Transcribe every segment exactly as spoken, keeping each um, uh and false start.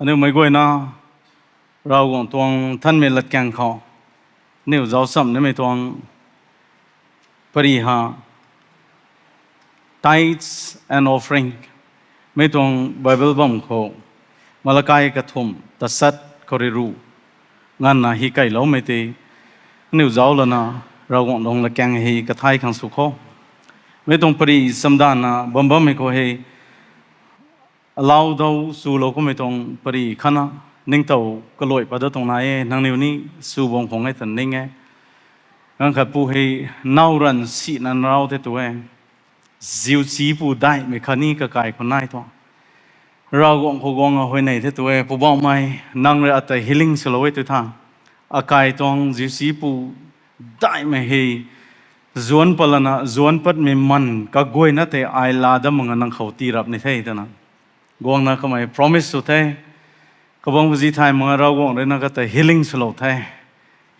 Aniu meic guayna, Ravguangc tuang nthanmei latkaeng khou, aniu zauc chamv nimei tuang pari ha, tithes and offering, mei tuang Bible bam khou, Malakai kathumh, tasat khou rui ruh, nganvna hi kailoumei tei, aniu zauc lana, Ravguangc tuang latkaeng hei kathay khang sw kho. Mei tuang pari chamdanvna bam bammei khou hei, alau dau swlou kummei tuang pari khatna, ningtow kaluai pat dat tuang nai e, nangniw ni sw bam khang e twna ning e. Ganv khat pu hei, nau ranv sina nrau the tu e. Ziucsi pu daihmei khatni kakai khou nai tuang, Ravguangc khou guang a huayney the tu e, Poubauhmei, nang rui ata healing swlou e tu tha. Akai tuang ziucsi pu daihmei hei, zuanc pat lana, zuanc patmei man kaguayna tei ai laa dat mak nga nang khou tii rap ni the twna, guangna kamei promise sw the. Kabang pazi thay mak nga Ravguangc rui na kata healing swlou the.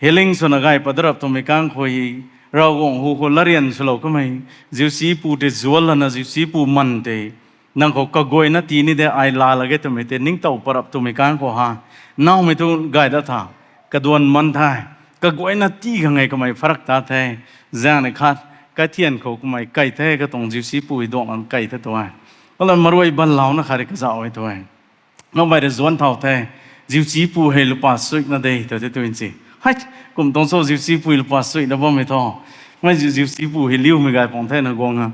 Healing swna gay pat dat rap twmei kang khou hei, Ravguangc hu khou latryan swlou kamei, ziucsi pu tei zuanc lana ziucsi pu man tei, nang khou kaguayna tii ni de ai laa lak ge twmei tei ningtow pat rap twmei kang khou ha, nowmei thu gay dat tha, kaduan man the, kaguayna tii khang e kamei pharak ta the, zaeng ni khat, kaithian khou kamei kai the, katuang ziucsi pu hei duanglan kai the tu e. Kalan maruai ban launa khat rui kazauh e tu e. Namei rui zuanc thau the, ziucsi pu hei lupa suina de, ta the tu in si. Hei, kum tuang cho ziucsi pu hei lupa suina bammei thu. Mei ziu, ziucsi pu hei liumei gay pang the na guang a.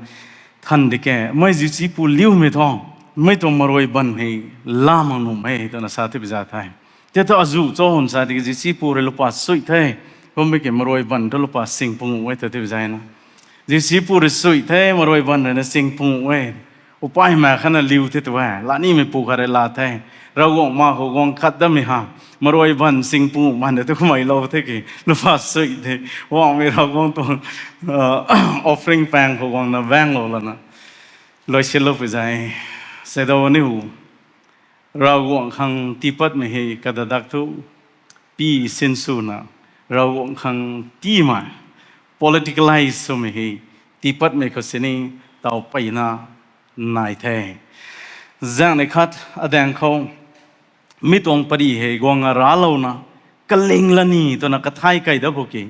Than di ke, mei ziucsi pu liumei thu. Mei tuang maruai ban hei la mak nuh e, twna sa ti biza the. Tei thu azuh cho hwn sa tiki ziucsi pu rui lupa sui the. Kummei ki maruai ban thu lupa sing pung e, ta ti biza na. Ziucsi pu rui sui the, maruai ban rui na sing pung e. Upai ma khatna liu the tu e, lanimei pu khat rui la the. Ravguangc ma khou guang khat datmei ha, maruai ban sing pu man de tu kummei lou the ki, lupa sui the. Guangmei Ravguangc tuang offering paeng khou guangna vaenglou lana, luaisinlou pui zai. Seidaw aniu Ravguangc khang tiipatmei hei kadadak thu, pi sinswna, Ravguangc khang tiimei, politicalize swmei hei, tiipatmei khou sini taw peyna nai the. Zaeng ni khat adaeng khou, mi tuang pari hei guang a raclouna, kaling lani twna kathai kai dat khou ki,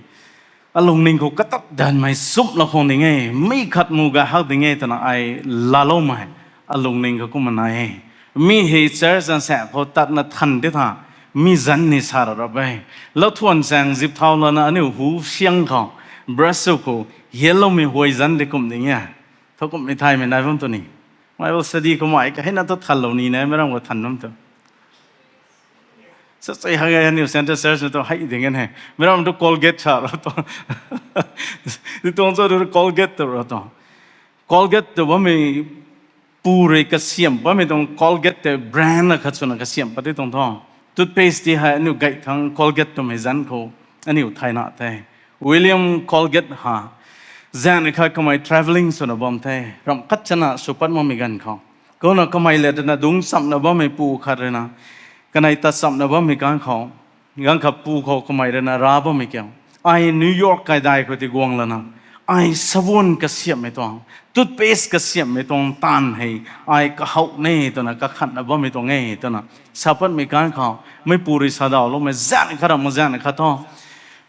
alungning khou katat danmei sumlou khang ding e, mi khat mu gay hak ding e twna ai laaloumei, alungning khou kumna nai e. Mi hei church na sa khou tatna than de tha, mi zanc ni sa ra rap e. Lauthuan saeng zip thau lana aniu hu siang khou, brush sw khou, hianloumei huay zanc de kum ding e. Thowkumhmei thaymei nai bam tu ni. Bible study khou mei kaheina thu thanlou ni nai, meic ram khou than bam tu. Sa sei hak e aniu Central Church na tu hei ding e. Meic ram tu Colgate sa ra tu. Ti tuang cho tu Colgate tu ra tu. Colgate tu bammei pu rui kasiam bammei tuang Colgate tei brand na khat swna kasiam pat ti tuang thu. Toothpaste ti hei aniu gay thangc Colgate twmei zanc khou aniu thayna the. William Colgate ha. Zaeng ni khat kamei travelling swna bam the. Ram khat chana sw pat makmei ganv khou. Kumna kamei le twna dungc chamna bammei pu khat rui na, kanei tat chamna bammei ganv khou, ganv khat pu khou kamei rui na ra bammei kiu, ai New York kaidai khou ti guang lana, ai sabun kasiamhmei tuang, toothpaste kasiamhmei tuang taanv hei, ai kahouh ne twna kakhatna bammei tuang e twna, sa patmei ganv khou, meipu rui sa dawloumei zaeng ni khat ram ma zaeng ni khat thu,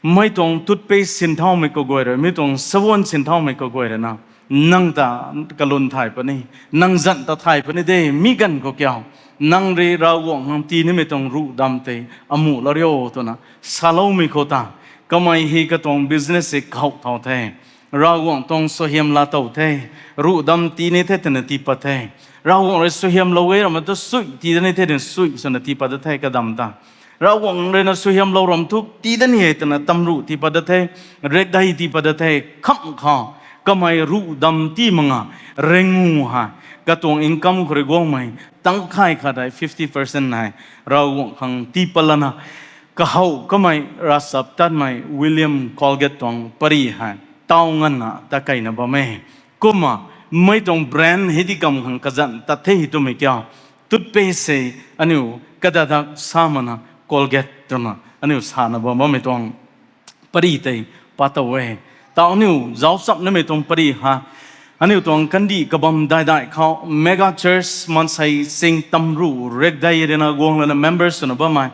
mei tuang toothpaste sin thaumei kaguay rui, mi tuang sabun sin thaumei kaguay rui na, nang ta kalun thay puni, nang zanc ta thay puni de, mi ganv khou kiu, nang rui Ravguangc khang tii nimei tuang ruh dam tei amuh la rio twna saloumei khou ta, kamei hei katuang business hei kahouh thau the, Ravguangc tuang suaihiam laa tow the, ruh dam tii ni the twna tii pat the, Ravguangc rui suaihiamlou e ramna tu sui tii dat ni the twna sui swna tii pat dat the kadam ta. Ravguangc rui na suaihiamlou ram thu tii dat ni e twna tamruh tii pat dat the, rekdei tii pat dat the, khamh khou, kamei ruh dam tii mak nga, rengu hei, katuang income khou rui guangmei, tangkhay khat hei fifty percent hei, Ravguangc khang tii pat lana, kahouh kamei ravchaptatmei William Colgate tuang pari hei, taw nganvna tat keyna bam e. Kumna, mei tuang brand hei di kam khang kazanc tat the twmei kiu, toothpaste hei aniu kadadak sa makna Colgate twna aniu sana bam bammei tuang pari tei pat tow e. Taw aniu zauc chamh nimei tuang pari ha, Aniu tuang kandih kabam daidai khou mega church maansei sing tamruh rekdei rui na guang lana member swna bammei,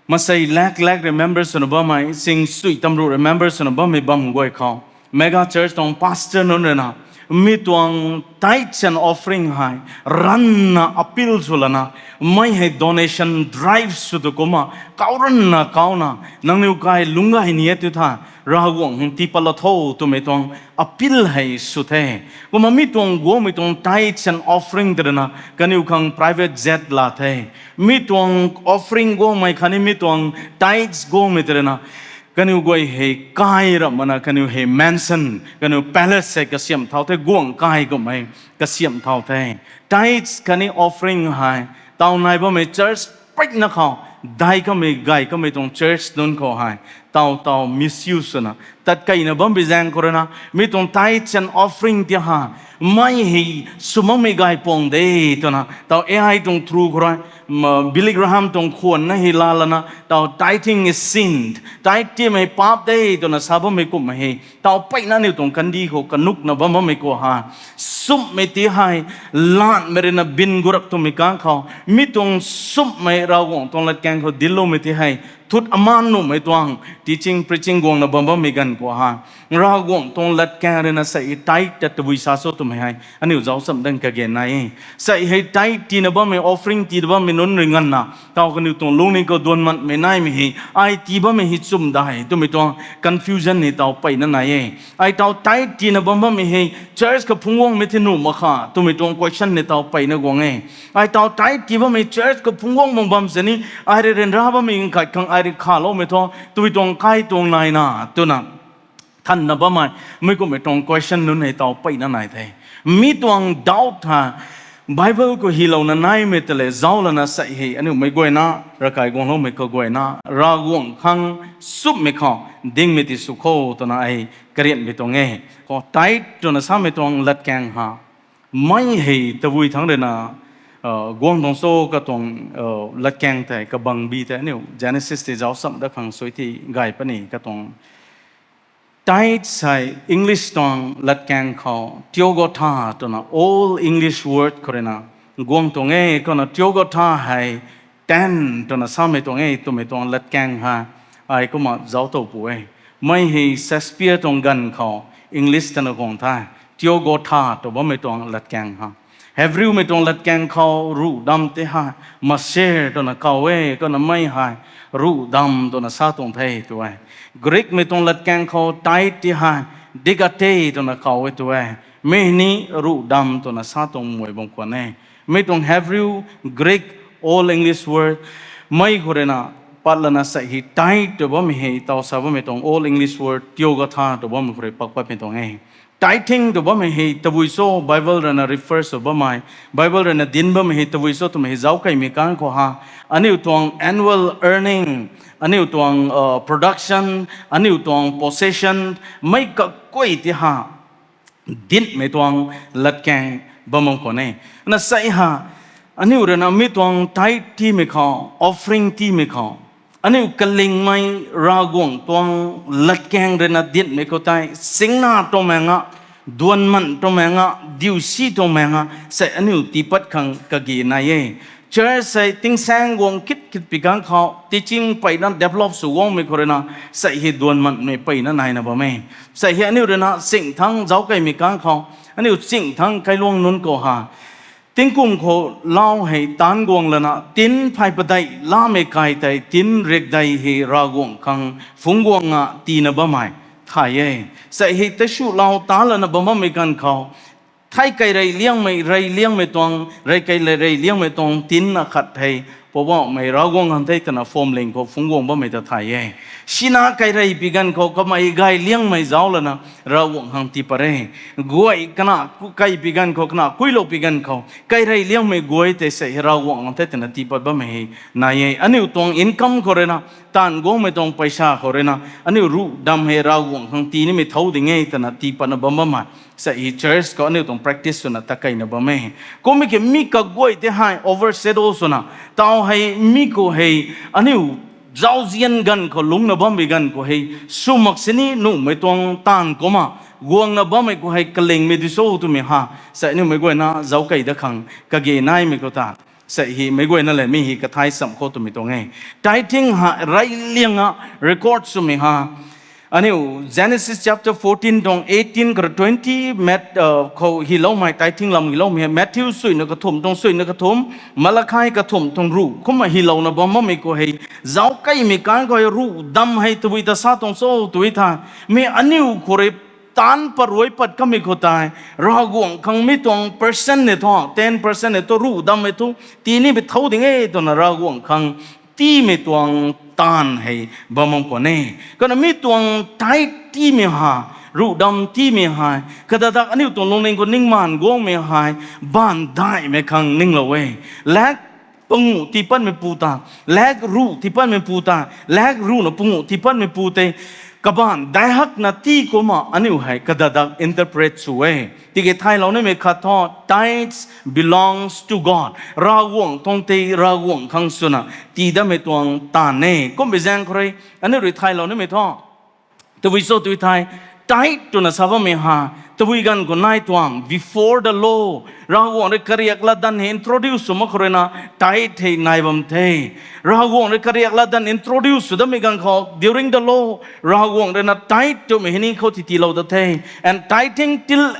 maansei lak lak rui member swna bammei, sing sui tamruh rui member swna bammei bam guay khou, mega church tuang pastor nunc rui na mi tuang tithes and offering hei ranna appeal sw lana, mei hei donation drive sw tu kumna, kau ranna kauna, nangniw kai lungc gay ni e tu tha, Ravguangc hang tii pat la tho twmei tuang appeal hei sw the. Kumna mi tuang guangmei tuang tithes and offering tei rui na kaniw khang private jet la the. Mi tuang offering guangmei khatni mi tuang tithes guangmei tei rui na kaniw guay hei kai ramh mana, kaniw hei mansion, kaniw palace hei kasiamh thau the, guangc kai kummei kasiamh thau the. Tithes khatni offering hei taw nai bammei church peyna khou, dai kamei gay kamei tuang church nunc khou hei taw taw misuse swna tat keyna bam bi zaeng khou rui na, mi tuang tithes and offering ti ha, mei hei sw makmei gay puang de twna taw A I tuang through khou rui, Billy Graham tuang khwan na hei laa lana taw tithing is sin, tithe tiimei paap de twna sa bammei kumhmei hei taw peyna aniu tuang kandih khou kanukna bam bammei khou ha, sumhmei ti hei, lanmei rui na bin gurap twmei kang khou, mi tuang sumhmei Ravguangc tuang latkaeng khou dincloumei ti hei thut aman nuhmei tuang teaching preaching guangna bam bammei ganv khou ha, Ravguangc tuang latkaeng rui na sei hei tithe ta tabui sa cho twmei hei aniu zauc cham dang kage nai e. Sei hei tithe tiina bammei, offering tiina bammei nunc rui nganvna taw kaniw tuang lungning khou duanmanmei naimei hei, ai tii bammei hei chum dai twmei tuang confusion hei taw peyna nai e. Ai taw tithe tiina bam bammei hei church khou phungc guangmei the nuh mak kha twmei tuang question hei taw peyna guang e. Ai taw tithe tii bammei church khou phungc guang bam bam sini, ai rui ryanra bammei khat khang ai rui khaloumei thu twmei tuang kai tuang naina twna thanna bammei, mei kumhmei tuang question nunc hei taw peyna nai the. Mi tuang doubt ha, Bible khou hylouna naimei ta le zauc lana sei hei aniu meic guayna, ravkai guangloumei kaguayna, Ravguangc khang sumhmei khou dingmei ti sw kho twna ai karianmei tuang e. Khou tithe twna samei tuang latkaeng ha, mei hei tabui thangc rui na guang tuang cho katuang latkaeng tei kabang bi tei aniu Genesis tei zauc cham dat khang sui thi gay puni katuang. Tithe hei English tuang latkaeng khou Theotokos twna Old English word khou rui na guang tuang e, kumna Theotokos hei ten twna samei tuang e twmei tuang latkaeng ha, ai kumna zauc tow pu e. Mei hei Shakespeare tuang ganv khou English tana guang the, Theotokos tw bammei tuang latkaeng ha. Hebrewmei tuang latkaeng khou ruh dam tei ha, maser twna kaw e, kumna mei hei ruh dam twna sa tuang the tw e. Greekmei tuang latkaeng khou tithe tei ha, dika'te twna kaw e tw e. Mei ni ruh dam twna sa tuang mei bam khwan e. Mi tuang Hebrew, Greek, Old English word, mei khou rui na pat lana sei hei tithe tw bammei hei taw sa bammei tuang Old English word Theotokos tw bammei khou rui pak patmei tuang e. Tithing tw bammei hei tabui cho Bible rui na refer sw bammei, Bible rui na dinc bammei hei tabui cho twmei hei zauc keymei kang khou ha, aniu tuang annual earning, aniu tuang production, aniu tuang possession, mei kaguay tei ha dincmei tuang latkaeng bam bam khwan e. Na sei ha, aniu rui na mi tuang tithe tiimei khou, offering tiimei khou, aniu kalingmei Ravguangc tuang latkaeng rui na dincmei khou tei singna tuang mei nga, duanman tuang mei nga, diusi tuang mei nga sei aniu tii pat khang kage nai e. Church sei tingsaeng guang kit kit pi kang khou teaching peyna develop sw guangmei khou rui na sei hei duanmanmei peyna naina bam e. Sei hei aniu rui na sing thangc zauc keymei kang khou, aniu sing thangc kailuang nunc khou ha, tingkum khou lau hei taanc guang lana tin phay padeih lamei kai tei tin riakdei hei Ravguangc khang phungc guangna tiina bammei thay e. Sei hei tei sw lau ta lana bam bammei ganv khou, thei kai rey liangmei, rey liangmei tuang, rey kai rey liangmei tuang tin akhat hei Poubauhmei Ravguangc khang the twna phwamling khou phungc guang bammei ta thay e. Sina kai rey pi ganv khou kamei gay liangmei zauc lana Ravguangc khang tii pat e. Guay kana kai pi ganv khou, kana kuilou pi ganv khou kai rey liangmei guay tei sei hei Ravguangc khang the twna tii pat bammei hei nai e. Aniu tuang income khou rui na, taanv guangmei tuang paisa khou rui na, aniu ruh dam hei Ravguangc khang tii nimei thau ding e twna tii patna bam bammei sei hei church khou aniu tuang practice swna ta keyna bam e. Kummei ki mi kaguay tei hei overshadow swna, taw hei mi khou hei aniu zauzian ganv khou lungcna bammei ganv khou hei sw mak sini nuhmei tuang taanv kumna guangna bammei khou hei kalingmei di cho twmei ha, sei aniu meic guayna zauckei dat khang kage naimei khou ta, sei hei meic guayna le mi hei kathai cham khou twmei tuang e. Tithing ha rey liang a record swmei ha, aniu Genesis chapter fourteen tuang eighteen kara twenty, Mat-, uh, khou hyloumei, tithing lam hyloumei hei Matthew suina kathumh tuang suina kathumh, Malachi kathumh tuang ruh kumna hylouna bam bammei khou hei, zauckeimei kan khou hei ruh dam hei tabui ta sa tuang cho tw thei, mi aniu khou rui taanc pat rui pat kamei khou tei, Ravguangc khang mi tuang percent ni thu, ten percent ni thu ruh dammei thu tii nimei thau ding e twna Ravguangc khang tiimei tuang taanv hei bam bam khwan e. Kumna mi tuang tithe tiimei hei, ruh dam tiimei hei, kadakdak aniu tuang lungning khou ningmaan guangmei hei, baanv daihmei khang ninglou e. Lak panguh tii patmeipu ta, lak ruh tii patmeipu ta, lak ruhna panguh tii patmeipu tei, kabaanv daic hakna tii kumna aniu hei kadakdak interpret sw e. Tiki thaylou nimei khat thu, tithes belongs to God. Ravguangc tuang tei Ravguangc khang swna tii datmei tuang taanv e. Kumbei zaeng khou rui aniu rui thaylou nimei thu, tabui cho tw thei, tithe twna sa bammei hei tabui ganv khou nai tuang, before the law, Ravguangc rui kariak latdanv hei introduce sw mak khou ruina tithe hei nai bam the. Ravguangc rui kariak latdanv introduce sw datmei ganv khou, during the law, Ravguangc ruina tithe twmei hei ni khou ti tiilou dat the. And tithing till,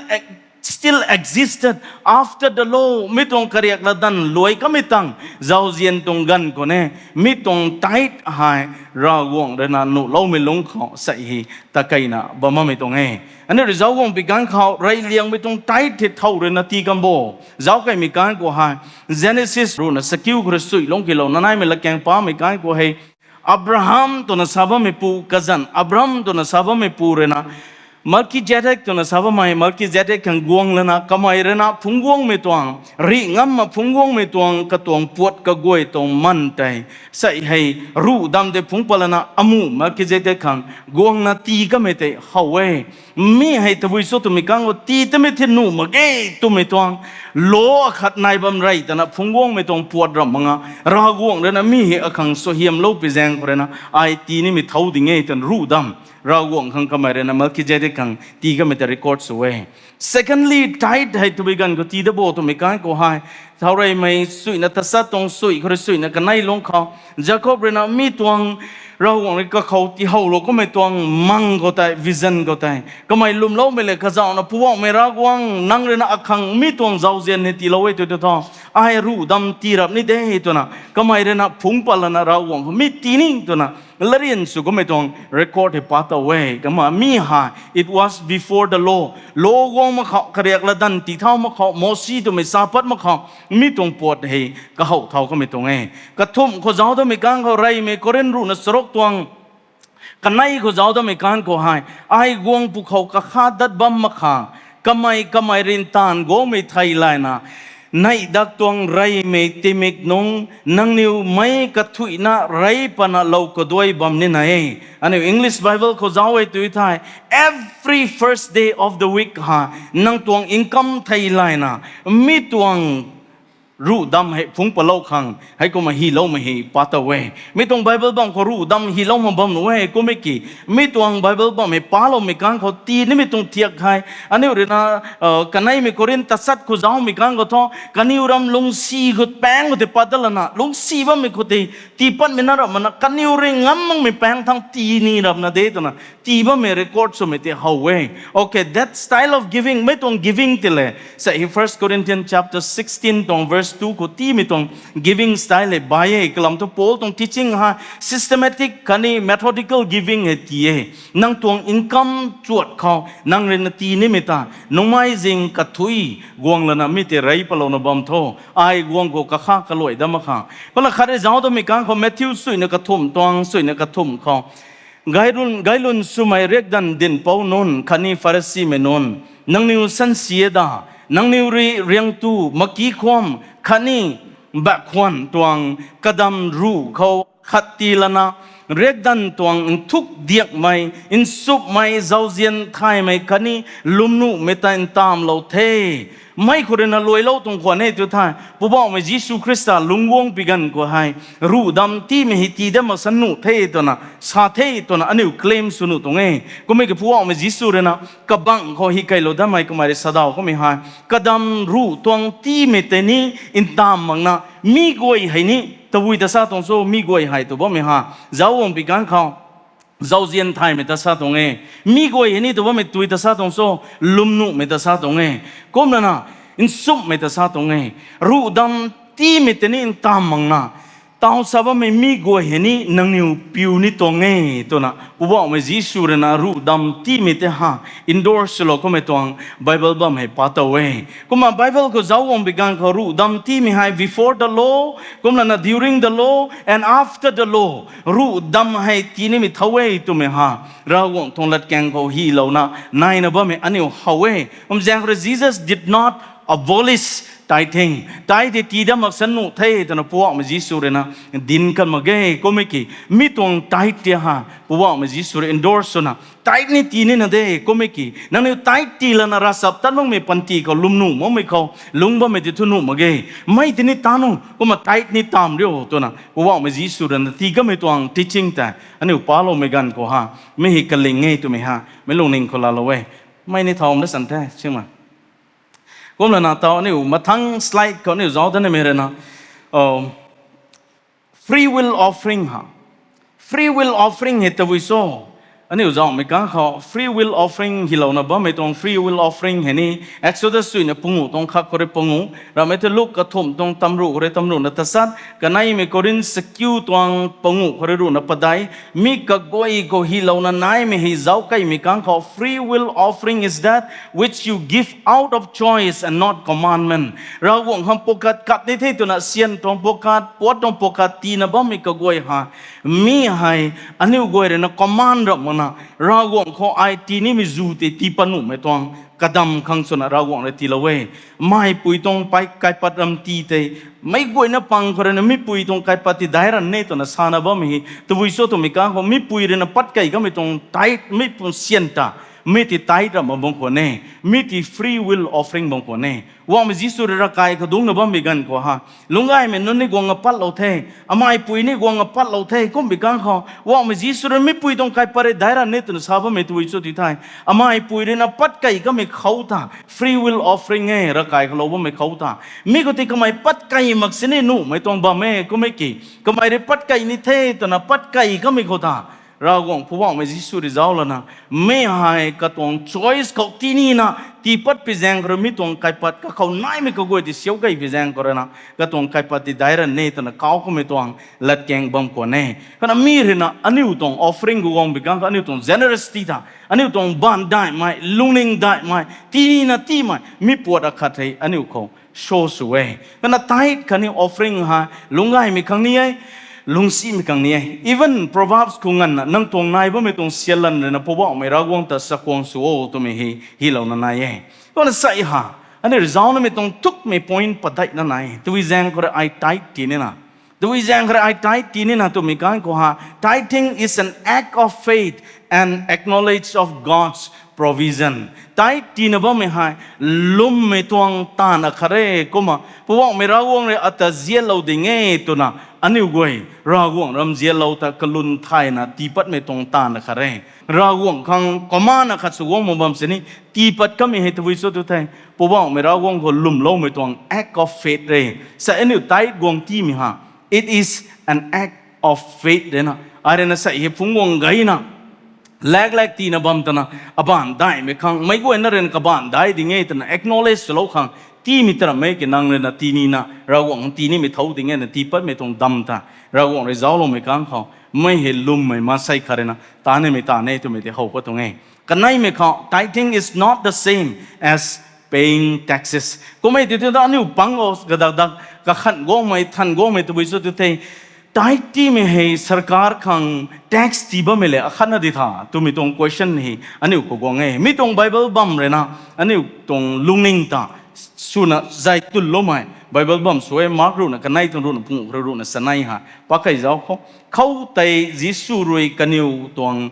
still existed after the law. Mi tuang kariak latdanv luai kamei tang, zauzian tuang ganv khou ni, mi tuang tithe hei Ravguangc ruina nuhloumei lungc khou sei hei takeina bam bammei tuang e. Aniu rui zauc guang pi ganv khou rey liangmei tuang tithe hei thow ruina tii kan bo. Zauckeimei kan khou hei, Genesis ruhna sakiu khou rui suilungc kilou nanaimei latkaeng pamei kan khou hei, Abraham twna sa bammeipu kazanc, Abram twna sa bammeipu ruina, Melchizedek twna sa bammei Melchizedek khang guang lana kamei ruina phungc guangmei tuang, rih ngamna phungc guangmei tuang katuang puat kaguay tuang man tei, sei hei ruh dam tei phungc pat lana amuh Melchizedek khang guangna tii kamei tei how e. Mi hei tabui cho twmei kan khou tii tamei the nuh mak ge twmei tuang law akhat nai bam rey tana phungc guangmei tuang puat ramh mak nga, Ravguangc ruina mi hei akhang suaihiamlou pi zaeng khou ruina ai tii nimei thau ding e twna ruh dam, Ravguangc khang kamei ruina Melchizedek khang tii kamei ta record sw e. Secondly, tithe hei tabui ganv khou tii dat bo twmei kan khou hei, thaureymei suina tachat tuang sui khou rui suina kanei lungc khou, Jakob ruina mi tuang Ravguangc rui kakhou tiihowlou kamei tuang mang khou tei, vision khou tei, kamei lwmloumei le kazauhna Poubauhmei Ravguangc, nang ruina akhang mi tuang zauzian hei tiilou e tw tu thu, ai ruh dam tii rap ni de twna kamei ruina phungc pat lana Ravguangc khou mi tii ni twna latryan sw kamei tuang record hei pa tow e. Kumna mi hei, it was before the law. Law guang mak khou, kariak latdanv tii thau mak khou, Mosi twmei sa pat mak khou, mi tuang puat hei kahow thau kamei tuang e. Kathumh khou zauc datmei kan khou, reymei Korinth ruhna charuk tuang kanei khou zauc datmei kan khou hei, ai guang pwkhou kakha dat bam mak khang, kamei kamei rui taanv guangmei thei layna, neih dak tuang reymei tingmik nungc nangniw meic kathuicna rey pana lou kaduai bam nina e. Aniu English Bible khou zauc e tw thei, every first day of the week hei nang tuang income thei layna, mi tuang ruh dam hei phungc patlou khang heikumna hyloumei hei pa tow e. Mi tuang Bible bam khou ruh dam hylou mak bam nuh e kummei ki, mi tuang Bible bam hei paloumei kan khou tii nimei tuang thiak hei, aniu ruina, kaneimei Korinth tachat khou zaumei kan khou thu, kaniw ram lungcsi khou paeng khou tei pat dat lana, lungcsi bammei khou tei tii patmei na rap makna, kaniw rui ngam makmei paeng thang tii ni rapna de twna tii bammei record swmei tei how e. Okay, that style of giving, mei tuang giving tei le, sa hei First Corinthians chapter sixteen tuang verse two khou tiimei tuang giving style hei bai e. Kalam thu Paul tuang teaching hei systematic khatni methodical giving hei tii e. Nang tuang income chuat khou nang ruina tii nimei ta, nungmei zing kathui guang lana mi tei rey palouna bam tho, ai guang khou kakha kaluai dat mak khang. Pala khat rui zauc datmei kan khou Matthew suina kathumh tuang, suina kathumh khou, gailun, gailun swmei riakdanv dinhpouc nunc khatni Pharisimei nunc, nangniw sansi e da, nangniw rui riangtu, maki khwam khatni bakhwan tuang kadam ruh khou khat tii lana, Riakdanv tuang nthuk diakmei, nchumhmei, zauzian thaymei khatni lwmnuhmei ta ntamvlou the. Mi khou rui na luailou tuang khwan e tu thei, Poubauhmei Jisu Khrista lungc guang pi ganv khou hei, ruh dam tiimei hei tii dat mak san nuh the twna sa the twna aniu claim sw nuh tuang e. Kummei ki Poubauhmei Jisu rui na kabangc khou hi keylou datmei kamei rui sa daw kummei hei, kadam ruh tuang tiimei tei ni ntamv makna, mi guay hei ni, tabui ta sa tuang cho, mi guay hei tw bammei ha, zauc guang pi ganv khou zauzian thaymei ta sa tuang e. Mi guay hei ni tw bammei tui ta sa tuang cho, lwmnuhmei ta sa tuang e. Kumlana, nchumhmei ta sa tuang e. Ruh dam tiimei tei ni ntamv makna, taw sa bammei mi guay hei ni nangniw piu ni tuang e twna Poubauhmei Jisu rui na ruh dam tiimei tei ha endorse swlou kummei tuang Bible bam hei pa tow e. Kumna Bible khou zauc guang pi ganv khou ruh dam tiimei hei before the law, kumlana during the law, and after the law. Ruh dam hei tii nimei thau e twmei ha, Ravguangc tuang latkaeng khou hylouna naina bammei aniu how e. Kum zaeng khou rui Jesus did not abolish tithing. Tithe tei tii dat mak san nuh the twna Poubauhmei Jisu rui na dinc kan mak ge. Kummei ki mi tuang tithe tei ha Poubauhmei Jisu rui endorse swna, tithe ni tii nina de. Kummei ki nangniw tithe tii lana ravchaptatmei panty khou lwmnuh makmei khou lungc bammei tei thu nuh mak ge. Mi tei ni ta nu, kumna tithe ni tam riu twna Poubauhmei Jisu rui na tii kamei tuang teaching tei aniu paloumei ganv khou ha, mi hei kaling e twmei ha meic lungning khou laalou e. Mi ni thau na san the sima. Kumlana taw aniu mathang slide khou aniu zauc dat nimei rui na, free will offering ha. Free will offering hei tabui cho? Aniu zaucmei ganv khou free will offering hylouna bammei tuang free will offering hei ni Exodus suina panguh tuang khat khou rui panguh, ramei tei Luk kathumh tuang tamruh khou rui tamruhna tachat, kaneimei Korinth sakiu tuang panguh khou rui ruhna padeih, mi kaguay khou hylouna naimei hei zauc keymei ganv khou, free will offering is that which you give out of choice and not commandment. Ravguangc khang pukhat kat ni the twna syan tuang pukhat, puat tuang pukhat tiina bammei kaguay ha, mi hei aniu guay rui na command rap makna, Ravguangc khou ai tii nimei zu tei tii pat nuhmei tuang kadam khang swna Ravguangc rui tiilou e. Meipui tuang pei kaipat ram tii tei, meic guayna pang khou rui na mipui tuang kaipat ti daic ranv e twna sana bammei hei tabui cho twmei ganv khou, mipui rui na pat key kamei tuang tithe, mi pun syan ta, mi ti tithe rap mak bam khwan e, mi ti free will offering bam khwan e. Poubauhmei Jisu rui ravkai khou dungcna bammei ganv khou ha, lungcgaymei nunc ni guang apatlou the, ameipui ni guang apatlou the, kummei ganv khou Poubauhmei Jisu rui mipui tuang kaipat rui daic ranv e twna sa bammei tabui cho ti thei, ameipui rui na pat key kamei khou ta, free will offering e, ravkai khou lou bammei khou ta. Mi khou tei kamei pat key mak sini nuhmei tuang bam e, kummei ki kamei rui pat key ni the twna pat key kamei khou ta, Ravguangc Poubauhmei Jisu rui zauc lana, mi hei katuang choice khou tii nina, tii pat pi zaeng khou rui mi tuang kaipat kakhou naimei kaguay tei siau key pi zaeng khou rui na, katuang kaipat ti daic ranv e twna kauc kamei tuang latkaeng bam khwan e. Kumna mi rui na aniu tuang offering khou guang pi ganv khou aniu tuang generosity ta, aniu tuang baanv daihmei, lungning daihmei, tii nina tiimei mi puat akhat hei aniu khou show sw e. Kumna tithe khatni offering hei lungcgaymei khang ni e, lungcsimei khang ni e. Even Proverbs khou nganvna, nang tuang nai bammei tuang syalan rui na Poubauhmei Ravguangc ta chakhwang sw o twmei hei hylouna nai e. Kumna sa ha, aniu rui zauc namei tuang thukmei point padeihna nai e. Tabui zaeng khou rui ai tithe tii nina, tabui zaeng khou rui ai tithe tii nina twmei ganv khou ha, tithing is an act of faith and acknowledge of God's provision. Tithe tiina bammei hei lwmmei tuang taanv akhat e. Kumna Poubauhmei Ravguangc rui ata zianlou ding e twna aniu guay Ravguangc ram zianlou ta kalum thayna tii patmei tuang taanv akhat e. Ravguangc khang command akhat sw guang mak bam sini tii pat kamei hei tabui cho tu thei, Poubauhmei Ravguangc khou lwmloumei tuang act of faith re. Sa aniu tithe guang tiimei ha, it is an act of faith rui na, ai rui na sa hei phungc guang gayna, laklak tiina bam twna, abaanv daihmei khang meic guayna rui na kabaanv daih ding e twna acknowledge swlou khang tiimei ta rammei ki nang rui na tii nina Ravguangc tii nimei thau ding e na tii patmei tuang dam ta, Ravguangc rui zaucloumei ganv khou mei hei lwmmei maansei khat rui na ta nimei ta ne twmei tei how pat tuang e. Kaneimei khou tithing is not the same as paying taxes. Kummei tei tu ta aniu pang o kadak dak kakhan guangmei than guangmei tabui cho tu thei, tithe tiimei hei sarkar khang tax tii bammei le akhatna di tha twmei tuang question hei aniu khou guang e. Mi tuang Bible bam rui na aniu tuang lungning ta swna zay tunloumei, Bible bam sw e, Mark ruhna kanei tuang ruhna pung khou ruhna chanei ha. Pakai zauc khou. Khoutei Jisu rui kaniw tuang